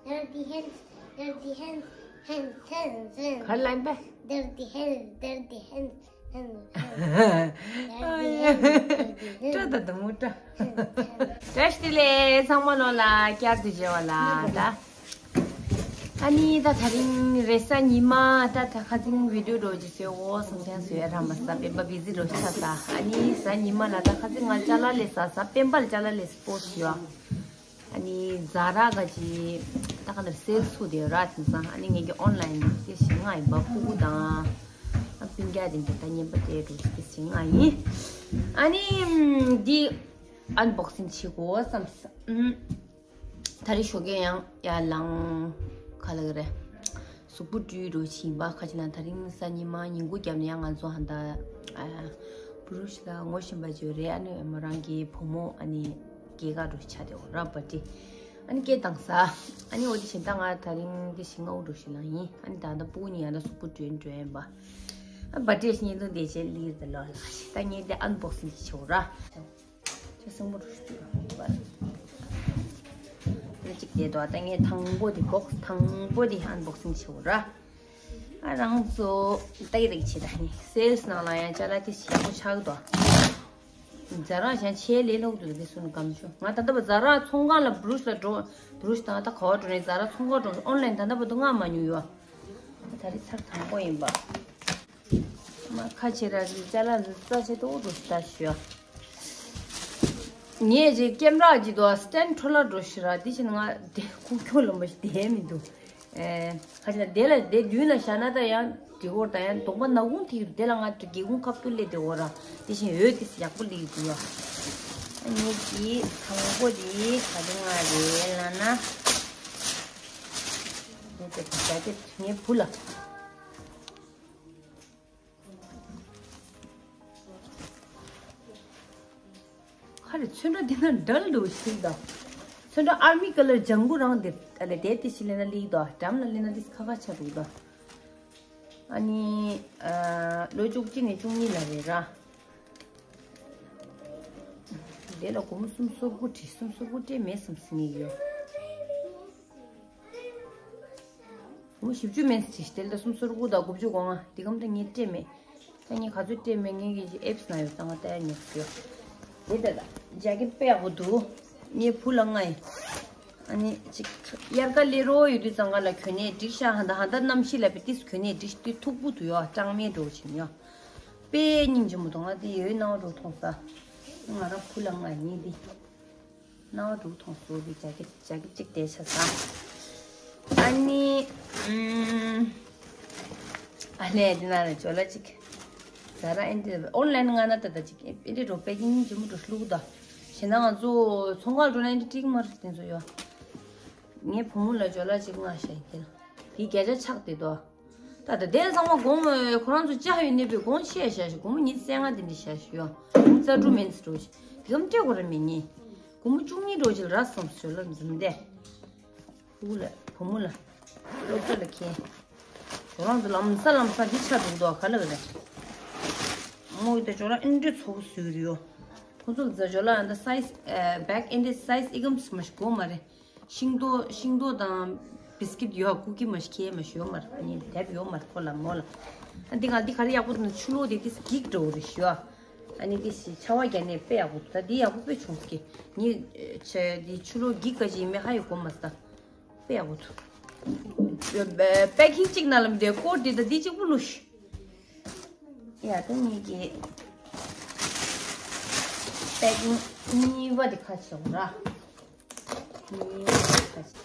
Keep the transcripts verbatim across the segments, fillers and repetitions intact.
Dirty hands, dirty hands, hands, hands, hands. ག་རེ་ལབ་པས། Dirty hands, dirty hands, hands, hands. Dirty hands, dirty hands. སྤྲོ་ད་དུ་མོ་སྤྲོ། Hands, hands. བཀྲ་ཤིས་བདེ་ལེགས་ཚང་མ་ལོ་ལ་བསྐྱར་དུ་མཇལ་བ་ལ་ད། ཨ་ནི་ད་དེ་རིང་རེས་གཟའ་ཉི་མ་ད་ད་ཁ་སང་བི་ཌིའོ་འདྲ་ཅིག་བཟོས་འོ་བསམ་ཁན་བཟོས་རམ་པ་ས་སྤེན་པ་བི་ཟི་འདྲ་ཆགས་ས། ཨ་ནི་གཟའ་ཉི་མ་ལ་ད་ཁ་སང་ང་ཅ་ལག་ལས་ས་ས་སྤེན་པ་ལ་ཅ་ལག་ལས་སྤོ་ཟེར་ཡོད། ཨ་ནི་ཛ་ར་ག་ཅི་ད་ག་ནར་སེལ་ཚུགས་དེ་ར་དེང་སང་ཨ་ནི་ངེད་ཀྱི་ཨོན་ལན་དེ་ཞིག་ང་ཡིན་པ་ཕུ་གུ་དང་ཨ་སྤུན་ཀྱག་དེ་འདྲ་ད་ཉན་པ་དེ་འདྲ་དེ་ཞིག་ང་ཡིན། ཨ་ནི་འདི་ཨན་བོག་སིང་བྱེད་དགོས་བསམ་ས། ཨུམ། ད་རེས་ཞོགས་ཀས་ཡང་ཡར་ལངས། ག་ལ་ག་རེ། གཟུགས་པོ་བཀྲུས་འགྲོ་ཕྱིན་པ་ཁ་ཅིག་ན་ད་རིང་གཟའ་ཉི་མ་ཉིན་གུང་རྒྱབ་ནས་ཡང་ང་ཚོ་ཧ་ད་ཨ་བུ་རུ་ཤི་ལ་ངོ་ཤེས་པ་ཅིག་རེད། ཨ་ནི་མོ་རང་གི་བུ་མོ་ཨ་ནི་སྐྱེས་སྐར་འགྲོ་ཆ་དེ་འོ་ར་པར་ཊི་ཨ་ནི་སྐད་བཏང་ས། ཨ་ནི་འོ་དེ་བཞིན་ད་ང་ད་རིང་དེ་བཞིན་ང་འུ་འགྲོ་ཞིག་ལ་ཡིན། ཨ་ནི་ད་ལྟ་སྤུ་གུ་ནི་ཡང་ད་གཟུགས་པོ་བཀྲུས་འགྲོ་ཡིན་པ། ཨ་པར་ཊི་ཞིག་ཉིན་ཐོ་འདས་ཆེད་ལིར་ད་ལོ་ལ་ད་ངས་དེ་ཨན་བོག་སིང་ཞིག་བྱེད་འོ་ར། ཁྱོད་སེམས་པོ་རུ་ཞུ་བ་རེད། གཅིག་དེ་དོ་ད་ངས་དང་པོ་དེ་བོག་སི་དང་པོ་དེ་ཨན་བོག་སིང་བྱེད་འོ་ར། ཨ་རང་ཚོ་ཏའི་རིག་བྱེད་ད་ནི་སེལ་སི་ནང་ལ་ཡང་ཅ་ལག་དེ་ཞེ་པོ་ཆགས་དོ། ཛ་ར་ཞང་ཆེ་ལེ་ལོག་དུ་དེ་སུན་གམ་ཆུ་ང་ད་ལྟ་བ་ཛ་ར་ཚོང་ཁང་ལ་བུ་རུ་ཤི་ལ་འགྲོ་བུ་རུ་ཤི་དང་ད་ག་བ་འགྲོ་ནས་ཛ་ར་ཚོང་ཁང་འགྲོ་ཨོན་ལན་ད་ལྟ་བ་དུ་ང་མ་ཉུ་ཡོ། ད་རེས་ཚར་དང་པོ་ཡིན་པ། མ་ཁ་ཆེ་ར་རི་ཅ་ལག་རི་རྩ་ཆེ་ཏོག་ཏོ་ཞིག་ད་ཞུ། ངས་ཅིག་ཀེམ་ར་ཅིག་དོ་སི་ཊེན་ཁྲོ་ལ་འགྲོ་ཞིག་ར་དེ་བཞིན་ང་དེ་ཁུག་ཁྱོ་ལོ་མ་ཞིག་དེ་མི་འདུག་ཨེ་ཁ་ཆེ་ན་དེ་ལ་དེ་མདུན་ལ་བཞག་ན་ད་ཡང་དེ་སྐོར་ད་ཡང་གདོང་པ་ན་ཁུང་ཐིག་དེ་ལ་ང་དེ་སྒེའུ་ཁུང་ཁ་ཐུག་སླེབས་དེ་འོ་ར་དེ་བཞིན་འོད་དེ་ཡག་པོ་སླེབས་འདུག་ཡ། ངས་ཀྱི་དང་པོ་དེ་ག་དེ་ང་རེད་ལ་ན། ངས་དེ་བྱ་རྒྱུ་ངའི་བུ་ལ། ཁ་རེ་ཚོན་ཁྲ་འདི་ན་འདྲ་ལ་འདུག་ཤིག་དང་། ཚོན་ཁྲ་ཨར་མི་ཀ་ལར་ལྗང་གུ་རང་དེ་ཨ་ལེ་དེ་དེ་ཞིག་ལེན་ན་ལིག་དོ་འགྲམ་ལ་ལེན་ན་དེ་ཁ་ཁ་ཆ་རུག་དོ། ཨ་ནི་ཨ་ལོ་བཅུ་གཅིག་ནས་བཅུ་གཉིས་ལ་རེད་ར། དེ་ལ་སྒོར་མོ་སུམ་སོ་དགུ་བྲིས་སུམ་སོ་དགུ་སྤྲད་མེད་བསམ་སི་ངེས་ཡོད། ངོ་བཞི་བཅུ་མིན་ཅི་དེ་ལ་སུམ་སོ་དགུ་དང་དགུ་བཅུ་གོ་ལྔ་འདི་གམ་དུ་ངས་སྤྲད་མེད། ད་ངས་ག་ཚོད་སྤྲད་མེད་ངས་ངས་ཀྱི་ཨེབ་སི་ན་ཡོད་ཙང་ང་ལྟ་ཡ་ཉོ་རྒྱུ། དེ་ལྟ་ལ་ཇ་ཀེ་ཊི་དཔེ་ཡག་པོ་འདུག་ངའི་བུ་ལ་ང་ཡི། ཨ་ནི་ཅིག་དབྱར་ཁ་སླེབས་རོགས་ཡོད་དུས་ཙང་ང་ལ་གྱོན་ནས་འགྲིག་ཤག་ཧ་ད་ཧ་ད་གནམ་གཤིས་ལ་བི་ཏིས་གྱོན་ནས་འགྲིག་དུས་མཐུག་པོ་འདུག་ཡོ་གྲང་མེད་འགྲོ་བཞིན་ཡོ། དཔེ་སྙིང་རྗེ་མོ་འདུག་ང་དེ་ཡོད་སྣང་བ་འགྲོ་མཐོང་ས། ང་རང་བུ་ལ་ང་ཡི་ནི་འདི། སྣང་བ་དྲུག་མཐོང་ཟུར་གྱི་ཇ་ཀེ་ཇ་ཀེ་གཅིག་བསྡད་ཆ་ས། ཨ་ནི། ཨ་ནི་འདི་ན་རེ་ཇོ་ལ་གཅིག་ཟ་ར་ཨེ་འདི་ཨོན་ལན་ང་ན་ད་ད་གཅིག་ཨེ་འདི་རོ་པེ་ཀིང་ཇི་མོ་འགྲོ་ལུགས་ད། ཞེ་ན་ང་ཚོ་ཚོང་ཁང་འགྲོ་ན་འདི་ཀྲིག་མར་དེ་ཚོ་ཡོ། ངའི་བུ་མོ་ལ་ཇོ་ལ་གཅིག་ང་ཤ་ཡིན་དེ་ལ། དེའི་བརྒྱ་ཆ་ཆག་དེ་དོ། ད་ལྟ་དེ་ཚང་མ་དགོངས་མོད་ཁོ་རང་ཚོ་ཅག་ཡོད་ནི་པའི་དགོངས་ཤེས་བྱ་ཞིག་དགོང་མོ་ཉིན་བཙན་ང་དེ་འདྲི་བྱ་ཞིག་ཡོད། དགོང་མོ་རྩ་དྲུག་མིན་ཚེ་འགྲོ་ཞིག་དེ་གམ་སྤྲད་དགོས་ར་མི་ཉན། དགོང་མོ་བཅུ་གཉིས་འགྲོ་ཞིག་ར་སོང་ཞོ་ལ་འཛུམ་དེ། ཕུག་ལ་བུ་མོ་ལ། སློབ་གྲྭ་ལ་ཁྱེར། ཁོ་རང་ཚོ་ལམ་ས་ལམ་ས་འདི་ཆ་འདུག་དོ་ག་ལ་ག་ལ། མོ་ཡི་ད་ཇོ་ལ་ཨིན་འདྲེ་ཚོགས་ཟུར་ཡོད། ཁོ་ཚོ་ལ་ཇོ་ལ་ཨ་ད་སའི་ཛི་བེག་ཨིན་འདྲེ་སའི་ཛི་ཨི་གམ་སི་མ་ཞིག་དགོས་མ་རེད། ཤིང་ཏོག་ཤིང་ཏོག་དང་བིས་ཀིད་ཡོད་ཀུ་ཀི་མ་ཤི་ཁེ་མ་ཤི་ཡོད་མ་རེད་ཁོ་གཉིས་དེབ་ཡོད་མ་རེད་ཁོ་ལ་མོ་ལ། ཨ་འདི་ག་འདི་ག་རེ་ཡག་པོ་འདུག་ན་ཆུ་ལོག་དེ་དེ་སྒིག་འགྲོ་རེད་ཤི་ཨ། ཨ་ནི་དེ་ཤི་ཆ་བ་རྒྱ་ནས་དཔེ་ཡག་པོ་འདུག་ད་འདི་ཡག་པོ་དཔེ་བྱུང་ཀི་ངས་ཆ་འདི་ཆུ་ལོག་སྒིག་ག་ཅི་ཡིན་མེད་ཧ་ཡོད་གོ་མ་ས་དཔེ་ཡག་པོ་འདུག་པེ་ཀིང་གཅིག་ནང་ལ་མི་འདུག་སྐོར་འདི་ད་འདི་གཅིག་པུ་ལུས་ཤི། ཡ་ད་ངེད་ཀྱི་པེ་ཀིང་གཉིས་པ་དེ་ཁ་ཕྱེ་འོང་ར། གཉིས་པ་དེ་ཁ་ཕྱེ།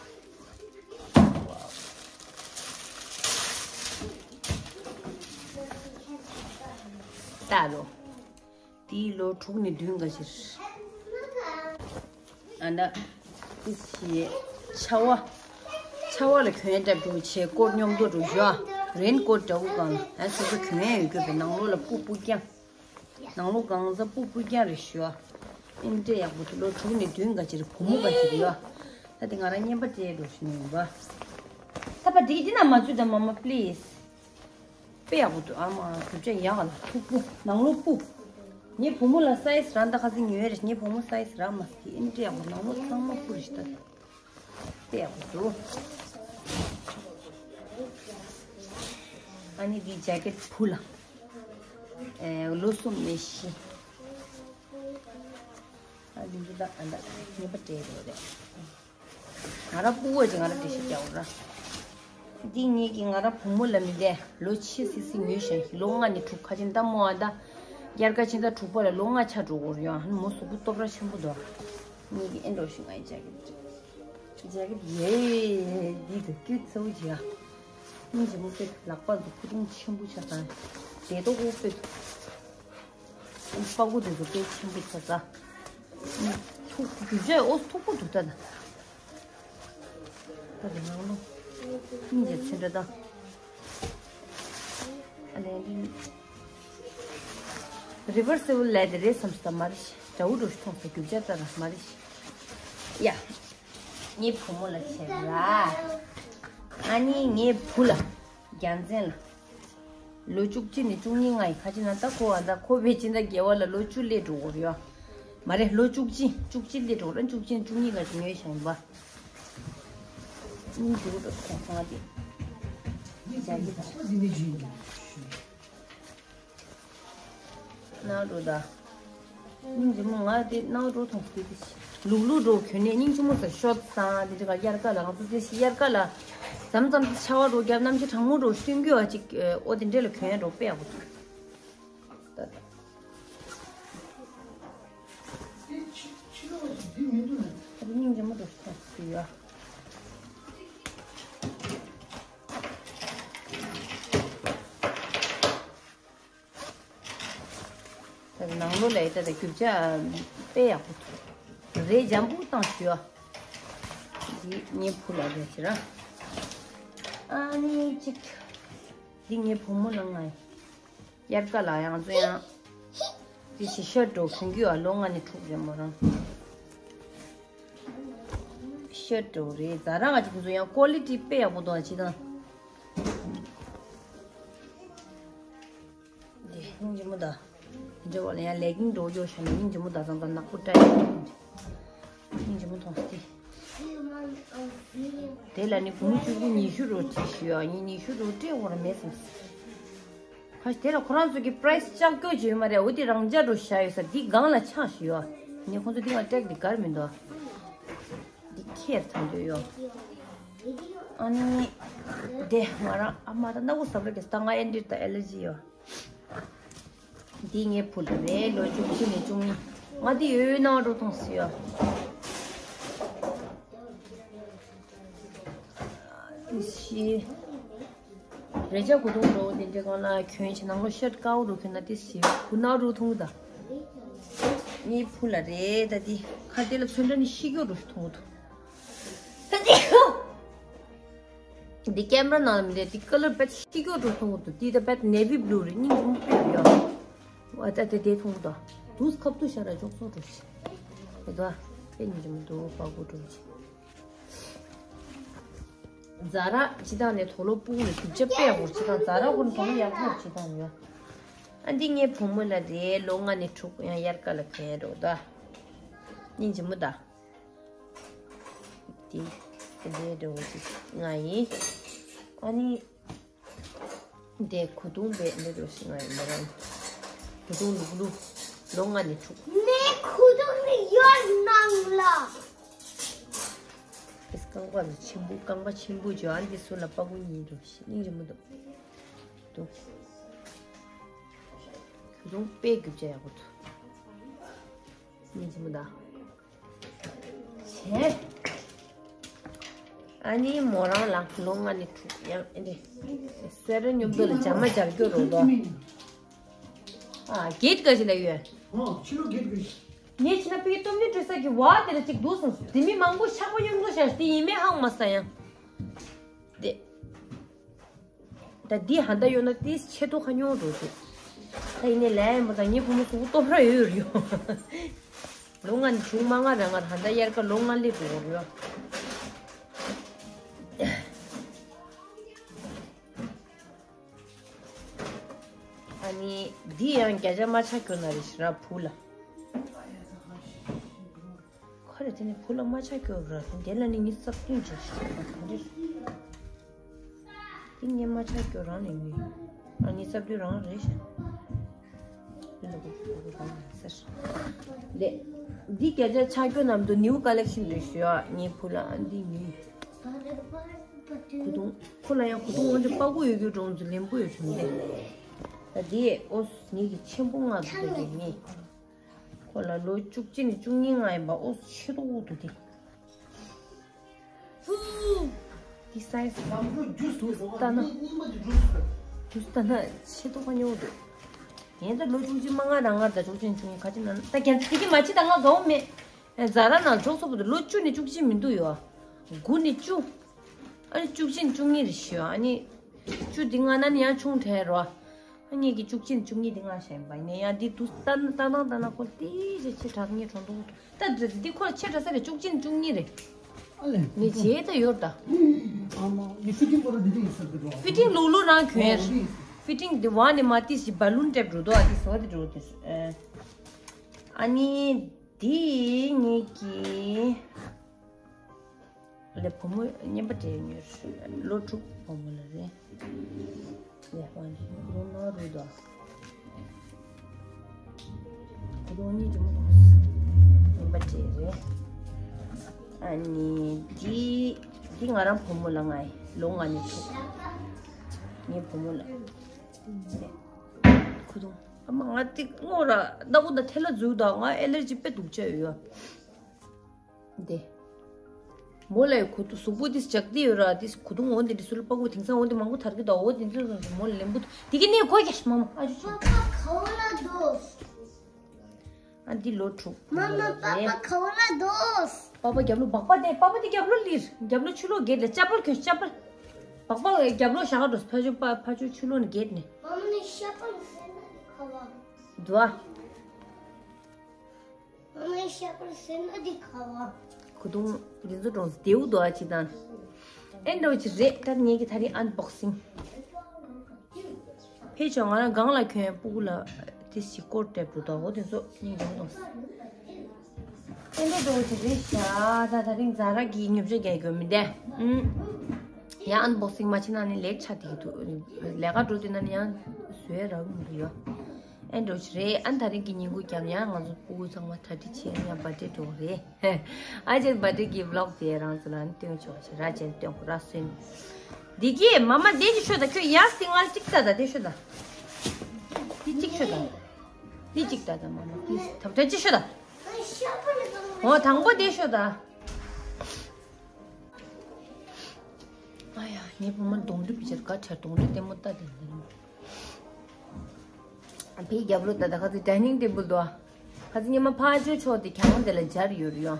ད་ལོ། དེའི་ལོ་དྲུག་ནས་བདུན་འགའ་ཕྱིར། ཨ་ན། ཏི་སི་ཆ་བ། ཆ་བ་ལ་གྱོན་འདྲ་འགྲོ་བྱེད་སྐོར་སྙོམས་འདོགས་འགྲོ་ཞོ། རེན་ཀོ་ཊི་འདྲ་བོ་གང་ཨ་སོ་སོ་གྱོན་ཡ་ཡོད་དགོས་པའི་ནང་ལོགས་ལ་སྤུ་སྤུ་རྐྱང་། ནང་ལོགས་གང་ཟག་སྤུ་སྤུ་རྐྱང་རེད་ཞོ། ཨིན་འདྲེ་ཡག་པོ་འདུག་ལོ་དྲུག་ནས་བདུན་འགའ་ཕྱིར་བུ་མོ་འགའ་ཕྱིར་ཡོ། ད་དེ་ང་རང་བརྙན་པར་སྤྲད་འགྲོ་ཞིག་ནས་ཡིན་པ། ད་པ་འགྲིག་འདི་ན་མ་བཙུད་ད་མ་མ་པི་ལི་སི། དཔེ་ཡག་པོ་འདུག་ཨ་མ་རྒྱུ་ཆ་ཡག་ལ་སྤུ་སྤུ་ནང་ལོགས་སྤུ། ངའི་བུ་མོ་ལ་སའི་ཛི་རང་ད་ཁ་སང་ཉོས་རེད་ངའི་བུ་མོ་སའི་ཛི་རང་མ་སི་ཨིན་འདྲེ་ཡག་པོ་ནང་ལོགས་ཚང་མ་སྤུ་རེད་ཤི་ད། ཏེ་ཡག་པོ་འདུག་ཨ་ནི་འདི་ཇེ་ཀེད་བུ་ལ། ཨེ། ལོ་གསུམ་ནས་བཞི། ཨ་འདི་འདི་དག་ཨ་འདི་ངེས་པ་སྤྲད་རོགས་རེད། ང་ར་སྤུ་བོ་ཅིག་ང་ར་འགྲེལ་བཤད་རྒྱག་ར། འདི་ངེད་ཀྱི་ང་ར་བུ་མོ་ལ་མི་འདས་ལོ་ཕྱི་སི་སི་ཉོས་ཤིང་ལོ་ལྔ་ནས་དྲུག་ཁ་ཆེན་ཏ་མོ་ཨ་ད། དབྱར་ཁ་ཕྱི་ཟླ་དྲུག་པ་ལ་ལོ་ལྔ་ཆགས་འགྲོ་གི་ཡོད། ཨ་ནི་མོ་གཟུགས་པོ་སྟོབས་ར་ཆེན་པོ་འདུག་ངེད་ཀྱི་ཨེ་འགྲོ་ཞིག་ང་ཡི་ཇེ་ཀེད་ཅིག་ཇེ་ཀེད་ཡེ། འདི་དུ་སྐྱུར་ཚ་བོ་ཅིག་ཨ། སྙིང་རྗེ་མོ་དཔེ་ལག་པ་འདུག་ཁུ་ཐུང་ཆེན་པོ་ཆགས་ཙང་། དེ་ཏོག་ཀོ་དཔེ། པ་ཀུ་དེ་ཚོ་དཔེ་ཆེན་པོ་ཆགས་ཙང་། ཐུག་རྒྱུ་ཆ་ཨོ་ཐུག་པོ་འདུག་ད་ད། ད་དེ་ནང་ལོ། སྙིང་རྗེ་ཚོན་ཁྲ་ད། ཨ་ལེ་ལེ། རི་ཝར་སི་བལ་ལས་དེ་རེད་བསམ་སོང་ད་མ་རེད་ཤི། དགྲ་བོ་འགྲོ་ཤི་མཐོང་སོང་རྒྱུ་ཆ་ད་ད་མ་རེད་ཤི། ཡ། ངའི་བུ་མོ་ལ་བྱས་ལ། ཨ་ནི་ངའི་བུ་ལ། རྒྱལ་མཚན་ལ། ལོ་བཅུ་གཅིག་ནས་བཅུ་གཉིས་ང་ཡི་ཁ་ཆེ་ན་ད་ཁོ་བ་ད་ཁོ་བའི་སྤྱི་ཟླ་བརྒྱད་པ་ལ་ལོ་བཅུ་སླེབས་འགྲོ་གི་རེད་ཡ། མ་རེད་ལོ་བཅུ་གཅིག་བཅུ་གཅིག་སླེབས་འགྲོ་གི་རེད། བཅུ་གཅིག་བཅུ་གཉིས་ཀ་ཅིག་ཉོས་བཞག་ཡིན་པ། གཉིས་འགྲོ་གི་འདུག་ཁོང་ཚང་དེ། འདི་བྱ་གི་ད། ནང་འགྲོ་ད། སྙིང་རྗེ་མོ་ང་དེ་ནང་འགྲོ་ཐོང་སྟེ་དེ། ལུག་ལུག་འགྲོ་གྱོན་ནས་སྙིང་རྗེ་མོ་ཟེར་ཤོད་སང་དེ་འདྲ་ག་དབྱར་ཁ་ལ་ང་ཚོ་དེ་དབྱར་ཁ་ལ། མཚམས་མཚམས་དེ་ཆར་པ་འགྲོ་རྒྱབ་གནམ་གཤིས་གྲང་མོ་འགྲོ་སྟོན་རྒྱུ་བ་ཅིག་ཨོ་དེ་འདྲས་ལ་གྱོན་ཡ་འགྲོ་དཔེ་ཡག་པོ་འདུག་ད་ད། དེ་ཕྱི་ཕྱི་ལོགས་ཅིག་འདི་མི་འདུག་ན། ད་དེ་སྙིང་རྗེ་མོ་འགྲོ་ཐོང་སྟེ་ཡ། ད་ནང་ལོགས་ལ་ཡི་ད་ད་རྒྱུ་ཆ་དཔེ་ཡག་པོ་འདུག་རས་འཇམ་པོ་བཏང་ཞུ་ཨ། འདི་ངའི་བུ་ལ་རེད་ཟེར་ཨ། ཨ་ནི་གཅིག་འདི་ངའི་བུ་མོ་ལ་ང་ཡི། དབྱར་ཁ་ལ་ཡང་ཚོ་ཡང་། འདི་ཞི་ཤར་འགྲོ་གྱོན་གྱི་ཨ་ལོ་ལྔ་ནས་དྲུག་རེད་མོ་རང་། ཤར་འགྲོ་རེད་ཛ་རང་ང་གཅིག་འདི་ཚོ་ཡང་ཀོ་ལི་ཊི་དཔེ་ཡག་པོ་འདུག་ཨ་ཅི་དང་། འདི་སྙིང་རྗེ་མོ་ད། འདི་འདྲ་བ་ལ་ཡང་ལེ་གིང་འགྲོ་ཡོད་ཤ་ན་སྙིང་རྗེ་མོ་ད་ཙང་ཙང་ནག་པོ་སྐྲ་ཡོད། སྙིང་རྗེ་མོ་མཐོང་སྟེ། དེ་ལ་ནི་བུ་མོ་བཅུ་དགུ་ཉི་ཤུ་རོ་ཁྲིད་ཞུ་ཡ་ཉི་ཉི་ཤུ་རོ་སྤྲད་འོར་མེད་སམ། ཁ་ཞིག་དེ་ལ་ཁོ་རང་ཚོ་གི་པ་རའི་སི་ལྕགས་ཀྱོག་ཅིག་ཡོད་མ་རེད་འོ་དེ་རང་འཇགས་འགྲོ་བཞག་ཡོད་ས་འདི་སྒང་ལ་ཆགས་ཞུ་ཡ། ནི་ཁོ་ཚོ་འདི་ང་ཀྲེག་འདི་གར་མི་འདུག་འདི་ཁྱེར་ཐང་དུ་ཡོད། ཨ་ནི། དེ་ང་རང་ཨ་མ་ད་སྣ་བུག་ཟབ་ར་གི་ས་ང་ཨེ་འདྲི་ད་ཨེ་ལར་ཇི་ཡོད། འདི་ངའི་བུ་ལ་རེད་ལོ་བཅུ་བཞི་ནས་བཅུ་གཉིས། ང་འདི་ཡོད་ཡོད་ནང་འགྲོ་ཐོང་སི་ཡོད། ཤི། རེ་ཅག་གུ་དུང་འགྲོ་དེ་འདྲའི་སྒང་ལ་གྱོན་ཆེ་ནང་ལོ་ཤར་དཀར་པོ་འགྲོ་གྱོན་ན་ཏི་ཤི་གུ་ནག་འགྲོ་ཐུང་ད། ངའི་བུ་ལ་རེད་ད་འདི་ཁ་དེ་ལ་ཚོན་ཁྲ་ནི་ཤི་གྱོ་འགྲོ་ཐུང་འདུག་འདི་ཀེམ་ར་ནང་ལ་མི་རེད། འདི་ཀ་ལར་བེད་ཤི་གྱོ་འགྲོ་ཐུང་གི་འདུག་འདི་ད་བེད་ནེ་བི་བླུ་རེད། སྙིང་རྗེ་མོ་དཔེ་ཡོད་ཡ། ད་ལྟ་དེ་ཐུང་གི་འདུག་དུས་ཁབ་ཏུ་ཤར་ར་ཅོག་ཚོགས་འགྲོ་ཤི་རེད་དོ། དཔེ་སྙིང་རྗེ་མོ་འདུག་པ་གུ་འགྲོ་ཤི། ཛ་ར་སྤྱི་བཏང་ནས་དོ་ལོ་སྤུ་གུ་ལ་རྒྱུ་ཆ་དཔེ་ཡག་པོ་སྤྱི་བཏང་ཛ་ར་ཁོ་ན་དོ་ལོ་ཡག་པོ་སྤྱི་བཏང་ཡོད། ཨ་འདི་ངའི་བུ་མོ་ལ་རེད་ལོ་ལྔ་ནས་དྲུག་ཡང་དབྱར་ཁ་ལ་གྱོན་རོགས་ད། སྙིང་རྗེ་མོ་ད། དེ་དེ་འདྲའི་འདྲ་བོ་ཅིག་ང་ཡིན། ཨ་ནི། དེ་གུ་དུང་བས་འདྲ་འདྲ་ཞིག་ང་ཡིན་མ་རང་། གུ་དུང་ལུག་ལུག་ལོ་ལྔ་ནས་དྲུག་ནས་གུ་དུང་ནི་ཡོད་ནང་ལ། ཨེས་རྐང་པ་ལ་ཆེན་པོ་རྐང་པ་ཆེན་པོ་འཇོ་ཨ་འདི་སུ་ལ་པ་གུ་གཉིས་འདྲ་ཞིག་སྙིང་རྗེ་མོ་འདུག་འདུག་གུ་དུང་དཔེ་རྒྱུ་ཆ་ཡག་པོ་འདུག་སྙིང་རྗེ་མོ་ད། བྱས། ཨ་ནི་མོ་རང་ལ་ལོ་ལྔ་ནས་དྲུག་ཡང་ཨེ་འདྲ། སེ་ར་མཉམ་དུ་ལ་ཇ་མ་ཇར་སྐྱོ་རོ་དོ། ཨ་གེད་ག་ཞིག་ལ་ཡོད། ཨོ་ཕྱི་ལོགས་གེད་ག་ཞིག་ངས་ཕྱི་ན་པི་སྟོབས་ནི་སྤྲོད་ས་གི་བ་དེ་ལ་གཅིག་འདུག་སོང་དེ་མི་མང་པོ་ཤག་པ་མཉམ་དུ་བཞག་དེ་ཡིན་མེད་ཧང་མ་ས་ཡང་། དེ། ད་འདི་ཧ་ད་ཡོད་ན་ཏིས་ཆེ་ཏོ་ཁ་ཉོ་འགྲོ་ཞིག་ད་ཡིན་ནའི་ལས་ཡིན་པ་དང་ངའི་བུ་མོ་གཟུགས་པོ་སྟོབས་ར་ཡོད་རེད་ཡོ། ལོ་ལྔ་ནི་བྱུང་མ་ང་རང་ང་ཧ་ད་དབྱར་ཁ་ལོ་ལྔ་སླེབས་འགྲོ་རེད་ཡོ། ཨ་ནི་འདི་ཡང་བརྒྱ་ཆ་མ་ཆག་གྱོ་ན་རེ་ཞིག་ར་བུ་ལ། ཁོ་ དེ་ནི་བུ་ལ་མ་ཆ་སྐྱོར་ར་དེ་ལ་ནི་ཉི་ཤུ་རྩ་བདུན་ཅིག་ཞིག་ག་འདྲ། དེ་ངས་མ་ཆ་སྐྱོར་རང་ནས་ཉོས། ཨ་ཉི་ཤུ་རྩ་བདུན་རང་རེད་ཤག་ལེ། འདི་བརྒྱ་ཆ་ཆ་སྐྱོ་ནམ་དུ་new collection་རེད་ཞུ་ཨ་ངའི་བུ་ལ་ཨ་འདི་ཉོས། གོ་དུང་ཁོ་ལ་ཡང་གོ་དུང་འོན་ཏེ་པ་གུ་ཡོད་རྒྱུ་གྲོང་ཚོ་ལེན་པོ་ཡོད་བྱུང་སྟེ། ད་འདི་ཨོ་ངེད་ཀྱི་ཆེན་པོ་ལྔ་འདུག་དེ་ཉོས། ཁོ་ལ་ལོ་བཅུ་གཅིག་ནས་བཅུ་གཉིས་ལྔ་ཡིན་པ་ཨོ་ཆེ་ཏོག་འདུག་དེ། འདི་སའི་ཛི་ལྟ་ན། འདི་ལྟ་ན་ཆེ་ཏོག་ཉོ་འདུག་ངས་ད་ལོ་བཅུ་གཅིག་མ་ང་རང་ང་ད་བཅུ་གཅིག་བཅུ་གཉིས་ཁ་ཅིག་ན་ད་རྒྱན་དེ་གི་མ་ཕྱི་ད་ང་དགའ་བོ་མེད། ཛ་ར་ནང་འཇོག་སོགས་པ་དུ་ལོ་བཅུ་ནས་བཅུ་གཅིག་མི་འདུག་ཡོ། དགུ་ནས་བཅུ། ཨ་ནི་བཅུ་གཅིག་ནས་བཅུ་གཉིས་རེད་ཤི་ཡོ། ཨ་ནི་བཅུ་འདི་ང་ན་ནི་ཡང་ཆུང་དྲན་རོ། ཨ་ངེད་ཀྱི་བཅུ་གཅིག་ནས་བཅུ་གཉིས་འདི་ང་ཤེས་པ་ཡིན་ན་ཡང་འདི་དུ་ལྟ་ན་ལྟ་ན་ལྟ་ན་ཁོ་ཏི་ཞེ་ཆེ་དྲག་ངེད་གྲོང་དུ། ད་འདི་ཁོ་ལ་ཆེ་དྲག་ས་རེད། བཅུ་གཅིག་ནས་བཅུ་གཉིས་རེད། ཨ་ལེ། ངས་བྱས་ད་ཡོད་ད། ཨ་མ་ངས་ཕི་ཊིང་པོ་ར་འདི་འདྲ་ཡིན་ས་འདི་རོ། ཕི་ཊིང་ལུག་ལུག་རང་གྱོན་ཡ། ཨོ་འདི་ཡིན། ཕི་ཊིང་འདི་བ་ནི་མ་ཏི་ཞི་བ་ལུན་ཊེབ་འགྲོ་དོ་ཨ་ཏི་སོ་འདི་འགྲོ་དེ། ཨ་ནི་འདི་ངེད་ཀྱི་ལས་བུ་མོ་རྔན་པ་སྤྲད་ཉོས། ལོ་དྲུག་བུ་མོ་ལ་རེད། ལས་བ་ནི་ཁོ་རང་ན་རུ་དོ། ཁོ་རང་གཉིས་ཀྱི་མོ་རྔན་པ་སྤྲད་རེད། ཨ་ནི་འདི་འདི་ང་རང་བུ་མོ་ལ་ང་ཡི་ལོ་ལྔ་ནས་དྲུག་ངའི་བུ་མོ་ལ། ཁོ་རང་ཨ་མ་ང་ཏི་སྔོ་ར་ཟླ་བོ་དང་ཐལ་ལ་འཛུལ་དང་ང་ཨེ་ལར་ཇི་དཔེ་སྡུག་ཅག་ཡོད་ཡ། འདི། མོ་ལ་ཡི་གོ་དུ་གཟུགས་པོ་འདི་ལྕགས་འདི་ཡོད་ར་འདི་གོ་དུ་ངོ་འདི་འདི་སུ་ལ་པ་གོ་དེང་སང་འོ་འདི་མང་པོ་དར་གི་ད་འོ་འདི་འདི་མོ་ལ་ལེན་པོ་འདི་གི་ནས་གོ་རྒྱ་ཤི་མ་མ་ཨ་ཅུ་ཅུ། ཨ་འདི་ལོ་དྲུག་མ་མ་པ་པ་ག་བ་ལ་འདུག་པ་པ་རྒྱབ་ལོ་སྦག་པ་དེ་པ་པ་དེ་རྒྱབ་ལོ་ལིར་རྒྱབ་ལོ་ཆུ་ལོ་གེད་ལ་ཅ་པལ་གོན་ཅ་པལ། སྦག་པ་རྒྱབ་ལོ་ཞག་འགྲོ་ཕ་ཆུ་པ་ཕ་ཆུ་ཆུ་ལོ་ནི་གེད་ནི། མ་མ་ནི་ཤ་པ་ནི་སེ་ན་དི་ཁ་བ། འདུག་ཨ། ཨ་མའི་ཤ་པར་སེ་ན་དི་ཁ་བ། ཁུ་དུང་འདི་ཚོ་གྲོང་སྡེའུ་དོ་ཨ་ཅི་དང་། ཨེ་འདྲ་བོ་ཅི་རེད་ད་ངེད་ཀྱི་ཐ་རིང་ཨན་བོག་སིང་། ཕེ་ཆོ་ང་རང་སྒང་ལ་གྱོན་སྤུ་གུ་ལ་དེ་ཞིག་སྐོར་སྤྲད་འགྲོ་དོ་འོ་དེ་ཚོ་སྙིང་རྗེ་མོ་གཏོང་། ཨེ་འདྲ་འདྲ་བོ་ཅི་རེད་ཤ་ད་ཐ་རིང་ཛ་ར་གི་ཉོ་ཆ་རྒྱག་གི་མི་འདས། ཨུམ། ཡང་ཨན་བོག་སིང་མ་བྱེད་ན་ནི་ལེགས་ཆ་དེ་གི་འདུག་ལས་ཀ་འགྲོ་དུས་ན་ནི་ཡང་བཟོས་རག་མི་འདུག་ཡོ། ཨེ་འགྲོ་ཆི་རེད་ཨ་ད་རིང་གི་ཉིན་གུང་རྒྱབ་ཡང་ང་ཚོ་སྤུ་གུ་ཚང་མ་གྲ་སྒྲིག་བྱས་ཡང་བར་ཐི་ཌེ་འགྲོ་གི་རེད། ཨ་ཅེ་བར་ཐི་ཌེ་གི་བི་ལོག་དེ་རང་ཚོ་ལ་ནི་སྟོན་ཆོག་ཆེ་ར་ཅེ་སྟོན་གོ་ར་སུན། འདི་གི་མ་མ་དེ་ཅི་ཤོད་ད་ཁྱོད་ཡ་སི་ང་གཅིག་ད་ད་དེ་ཤོད་ད། དེ་གཅིག་ཤོད་ད། དེ་གཅིག་ད་ད་མ་མ་དེ་ཐབ་ཆ་ཅི་ཤོད་ད། འོ་དང་པོ་དེ་ཤོད་ད། ཨ་ཡ་ངའི་བུ་མོ་གདོང་འདྲེ་བི་ཅར་ག་ཁྲ་གདོང་འདྲེ་ལྟད་མོ་ལྟ་དེ་འདི་ནི། ཕའི་རྒྱབ་ལོགས་ད་ད་ཁ་ཚི་ཌའི་ནིང་ཊེ་བལ་དོ། ཁ་ཚི་ཉི་མ་ཕ་ཇོ་ཕྱོགས་དེ་གྱང་དེ་ལ་སྦྱར་ཡོད་རེད་ཡོ།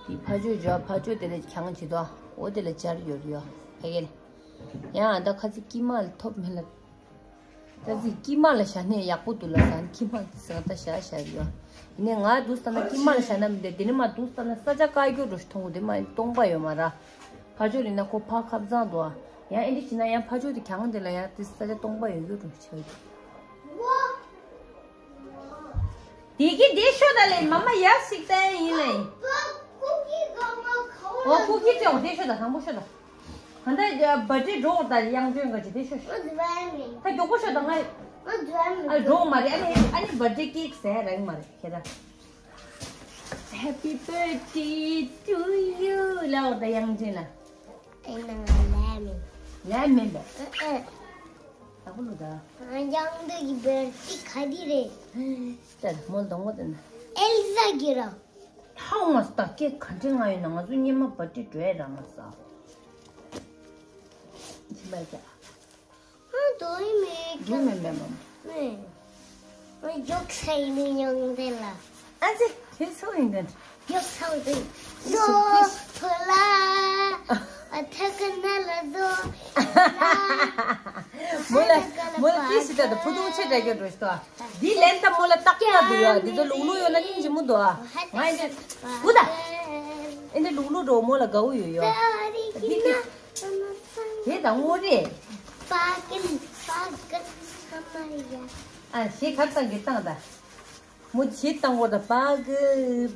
དེ་ཕ་ཇོ་ཇོ་ཕ་ཇོ་དེ་ལ་གྱང་བྱེད་དོ། འོ་དེ་ལ་སྦྱར་ཡོད་རེད་ཡོ། ཕ་གི་ལ། ཡང་ད་ཁ་ཚི་དཀྱིལ་མ་ལ་ཐོབ་མེད་ལ། ད་ཚི་དཀྱིལ་མ་ལ་བཞག་ནས་ཡག་པོ་འདུག་ལ་ཟ་ནི་དཀྱིལ་མ་ཟ་ད་བཞག་བཞག་ཡོད། ཡིན་ནའི་ང་འདུག་ས་ན་དཀྱིལ་མ་ལ་བཞག་ན་མི་འདོད་དེ་ནི་མ་འདུག་ས་ན་ས་ཆ་དཀར་རྒྱུ་རུ་མཐོང་དེ་མ་སྟོང་པ་ཡོད་མ་ར། ཕ་ཇོ་རི་ན་ཁོ་ཕ་ཁབ་ཚང་འདུག་ཨ། ཡང་ཨེ་འདྲི་བྱེད་ན་ཡང་ཕ་ཇོ་དེ་གྱང་དེ་ལ་ཡང་དེ་ས་ཆ་སྟོང་པ་ཡོད་རྒྱུ་རུ་ཆགས་ཡོད། དེ་གི་དེ་ཤོད་ད་ལེ་མ་མ་ཡར་ཞིག་བསྟན་ཡིན་ལེ། ཨོ་ཀུ་ཀི་ཅོག་དེ་ཤོད་ད་དང་པོ་ཤོད་ད། གང་ལྟར་བར་ཐི་ཌེ་འགྲོ་བར་ད་དབྱངས་ཅན་ག་ཅི་དེ་ཤོད་ཤོད། ད་མགྱོགས་པོ་ཤོད་ད་ང་། ཨ་འགྲོ་མ་རེད་ཨ་ནི་ཨ་ནི་བར་ཐི་ཌེ་ཀེག་ཟས་རག་མ་རེད་ཁྱེད་ད། Happy birthday to you ལབ་བར་ད་དབྱངས་ཅན་ལ། ཨེ་ན་ལ་མིན། ལ་མིན་པ། ཨེ་ཨེ། ད་གོ་ལོ་ད། ཡང་འདི་གི་བར་ཐི་ག་དེ་རེད། ད་མོ་ལ་དང་པོ་དེ་ན། ཨེལ་ཟ་གི་ར། ཧའོ་མ་སྟག་སྐད་ག་འདྲ་ང་ཡོད་ན་ང་ཚོ་སྙེ་མ་བ་ཏི་འགྲོ་ཡ་ར་མ་ས། ཅི་མ་ཀྱ། ཨ་དོ་ཡི་མེད་ཀྱ། འགྲོ་མེད་མེད་མ། མེད། ཨ་མགྱོགས་ས་ཡིན་ནི་ཡང་དེ་ལ། ཨ་ཙི་ཁྱེད་ཚོ་ཡིན་དེ། མགྱོགས་ས་དེ། དོ་ཕུ་ལ། ཨ་ཐ་ཀ་ན་ལ་དོ། མོ་ལ་མོ་ལ་ཏི་སི་ད་དོ་ཕུ་དུང་ཆེ་དྲ་གྱ་འགྲོ་ཤི་ཏོ། འདི་ལན་ད་མོ་ལ་ཏག་ཏག་འདུག་ཡ། འདི་ཚོ་ལུག་ལུག་ཡོད་ན་སྙིང་རྗེ་མོ་འདུག་ཨ། ང་འདི་གུ་ད། ཨེ་འདི་ལུག་ལུག་འགྲོ་མོ་ལ་དགའ་བོ་ཡོད་ཡོ། འདི་གི་དེ་ད་ངོ་རེད། པ་ཀིན་པ་ཀིན་ཧ་མ་ཡ། ཨ་ཞེ་ཁ་བཏང་གི་བཏང་ད། མོ་ཇི་བཏང་གོ་ད། པ་གི་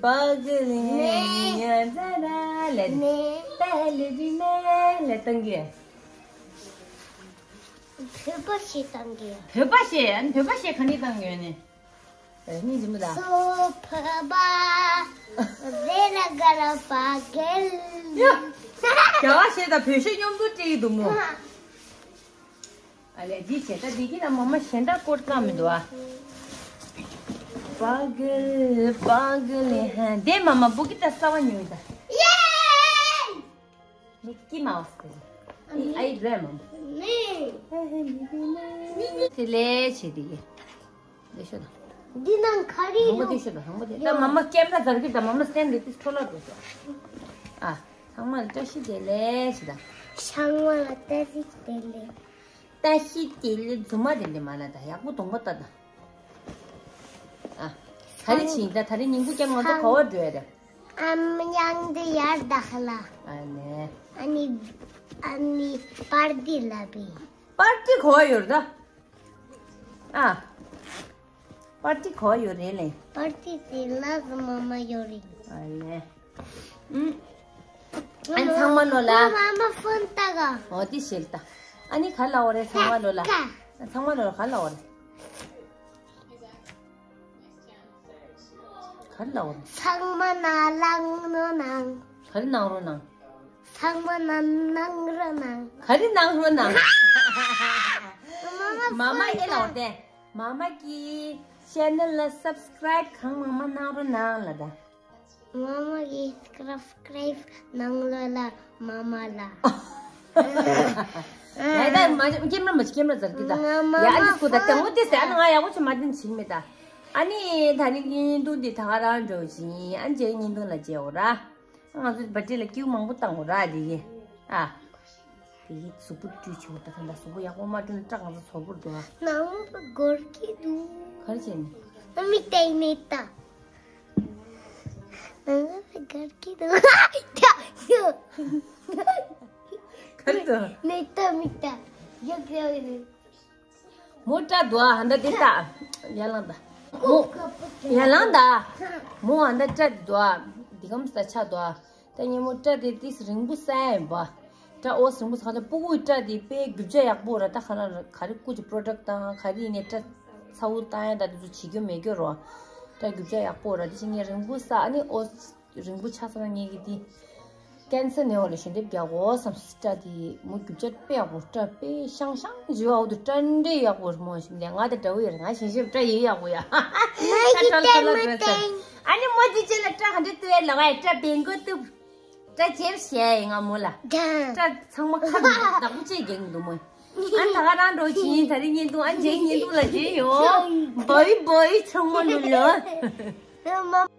པ་གི་ལི་ནེ། ཉ་ཛ་ན་ལེ་ནེ། ཏ་ལེ་རི་ནེ་ལེ་བཏང་གི། བོད་པ་ཞིག་བཏང་གི། བོད་པ་ཞིག་ཨ་ནི་བོད་པ་ཞིག་ག་ནས་བཏང་ཡོད་ནི། ཨ་ནི་ཇི་མོ་ད། སོ་ཕ་བ་རེ་ལ་ག་ར་པ་གི་ལི། ཡ། རྒྱ་བ་ཞིག་དང་བོད་ཞིག་མཉམ་དུ་བྲིས་འདུག་མོ། ཨ་ལས་འདི་བྱས་ད་འདི་གི་ན་མ་མ་གཞན་དག་སྐོར་བཏང་མི་འདུག་ཨ། པ་གི་པ་གི་ལི་ཧ། དེ་མ་མ་བུ་གི་ད་ས་བ་ཉོས་ད། མི་ཀི་མའོ་སི་དེ། ཨི་ཨའི་རེ་མ་མ། དེ་ལས་བྱེད་དེ་གི། ལས་ཤོད་ད། འདི་ནང་ག་རེ་ཧང་པོ་ཡོད། དེ་ཤོད་ད་ཧང་པོ་དེ། ད་མ་མ་ཀེམ་ར་ཟར་གི་ད་མ་མ་སྟན་དེ་དེ་འཕྲོ་ལ་འགྲོ་སོ། ཨ། ཚང་མ་ལ་བཀྲ་ཤིས་བདེ་ལེགས་ཞེས་ད། ཚང་མ་ལ་བཀྲ་ཤིས་བདེ་ལེགས། བཀྲ་ཤིས་བདེ་ལེགས། རྫུན་མ་དེ་འདྲ་མ་ལ་ད་ཡག་པོ་གདོང་པ་ལྟ་ད། ཨ། ད་རེ་ཕྱིན་ད་ད་རེ་ཉིན་གུང་ཀྱང་ང་ཚོ་ག་བ་འགྲོ་ཡ་རེད། ཨམ་ཡང་དུ་ཡར་ད་ཧ་ལ། ཨ་ནེ། ཨ་ནི་ཨ་ནི་པར་ཏི་ལ་བི། པར་ཏི་ག་བ་ཡོད་རེད་ད། ཨ། པར་ཏི་ག་བ་ཡོད་རེད་ལེ། པར་ཏི་དེ་ལ་ཟི་མ་མ་ཡོད་རེད། ཨ་ནེ། ཨུམ། ཨ་ནི་ཚང་མ་ལོ་ལ། མ་མ་ཕོན་ཏ་ག་འོ་དེ་ཤེས་ལ་ད། ཨ་ནི་ག་ལ་འོ་རེད་ཚང་མ་ལོ་ལ། ཚང་མ་ལོ་ལ་ག་ལ་འོ་རེད། ག་རེ་ལབ་འོ་རེད། ཚང་མ་ན་ལང་རོ་ནང་། ག་རེ་གནང་རོགས་གནང་། ཚང་མ་ན་གནང་རོགས་གནང་། ག་རེ་གནང་རོགས་གནང་། མ་མ་ཨེ་ལབ་འོ་དེ། མ་མ་གི་ཆེ་ནལ་ལ་སབ་སི་ཀ་རའིབ་གང་མང་མང་གནང་རོགས་གནང་ལབ་ད། མ་མ་གི་སབ་སི་ཀ་རའིབ་གནང་རོགས་ལ་མ་མ་ལ། ཡ་ད་མ་ཀེམ་ར་མ་ཅི་ཀེམ་ར་ཛར་གི་ད། ང་མ་ཡ་ཨ་ནི་མ་སྐུ་ད་ཏེ་མོ་ཏེ་ཟེར་ཨ་ནི་ང་ཡག་པོ་ཅི་མ་དེན་ཅིག་མེད་ད། ཨ་ནི་ད་ནི་བརྙན་ཐུང་འདི་ད་ག་རང་འགྲོ་བཞིན་ཨ་ནི་རྗེས་བརྙན་ཐུང་ལ་མཇལ་འོ་ར། ང་ཚོ་བ་ཏི་ལ་ཀིའུ་མང་པོ་བཏང་འོ་ར་དེ་གི་ཨ། དེ་གི་གཟུགས་པོ་བཀྲུས་ཆོག་ད་ད་ད་གཟུགས་པོ་ཡག་པོ་མ་བཀྲུས་ན་སྐྲ་གང་ས་ཚོར་པོར་འདུག་ཨ། ནང་མ་པ་གོར་གི་འདུག་ག་རེ་བྱས་ནས། ཨ་མི་ཏེ་ནི་ད། ནང་མ་པ་གོར་གི་འདུག་ག་རེ་འདུག་ནི་ད་མི་ད། ཡག་ཡག་ནི། མོ་སྐྲ་དོ་ཨ་ཧ་འདྲ་དེ་ལྟ། ཡར་ལངས་ད། མོ། ཡར་ལངས་ད། མོ་ཨ་འདྲ་སྐྲ་དེ་དོ་ཨ། འདི་གམ་ས་ཆ་དོ་ཨ། ད་ཉེ་མོ་སྐྲ་དེ་ཏིས་རིང་པོ་ས་ཡིན་པ། སྐྲ་ཨོ་རིང་པོ་ས་ཁ་ཚ་སྤུ་གུའི་སྐྲ་དེ་དཔེ་རྒྱུ་ཆ་ཡག་པོ་ར་ད་ཁ་ན་ག་རེ་སྐུ་གི་པྲོ་ཌག་དང་ག་རེ་ཡིན་ནའི་སྐྲ་ཚ་བོ་བཏང་ཡ་ད་དེ་ཚོ་བྱེད་རྒྱུ་མེད་རྒྱུ་རོ། སྐྲ་རྒྱུ་ཆ་ཡག་པོ་ར་དེ་ཕྱིན་ངས་རིང་པོ་ས་ཨ་ནི་ཨོ། རིང་པོ་ཆགས་སོང་ན་ངེད་ཀྱི་འདི། ཀན་སར་ནས་འོ་ལ་ཞལ་འདེབས་རྒྱག་དགོས་བསམ་སི་སྐྲ་དེ་མོ་རྒྱུ་ཆ་དཔེ་ཡག་པོ་སྐྲ་དཔེ་ཤང་ཤང་བྱི་བ་འོ་དུ་སྐྲ་འདྲེ་ཡག་པོ་རི་མོ་ཞིག་ལས་ང་དང་འདྲ་བོ་ཡོད་རེད། ང་ཞལ་ཞབས་སྐྲ་ཡི་ཡག་པོ་ཡ། ང་གི་སྐྲ་ལ་ཏྲེ་མ་ཏྲེ་ས། ཨ་ནི་མོ་དེ་ཅན་ལ་སྐྲ་ག་འདྲ་ཏུ་ཡ་ལ་བ་ཡ་སྐྲ་བེང་གོ་ཏུ། སྐྲ་ཇེབ་ཤེ་ཡ་ཡི་ང་མོ་ལ། སྐྲ་ཚང་མ་ཁ་བདག་པོ་བྱེད་རྒྱུ་འདུག་མོ། ཨ་ད་ག་རང་འགྲོ་ཕྱིན་ད་རིང་བརྙན་ཐུང་ཨ་མཇལ་བརྙན་ཐུང་ལ་མཇལ་ཡོང་། བོའི་བོའི་ཚང་མ་ལུ་ལོ།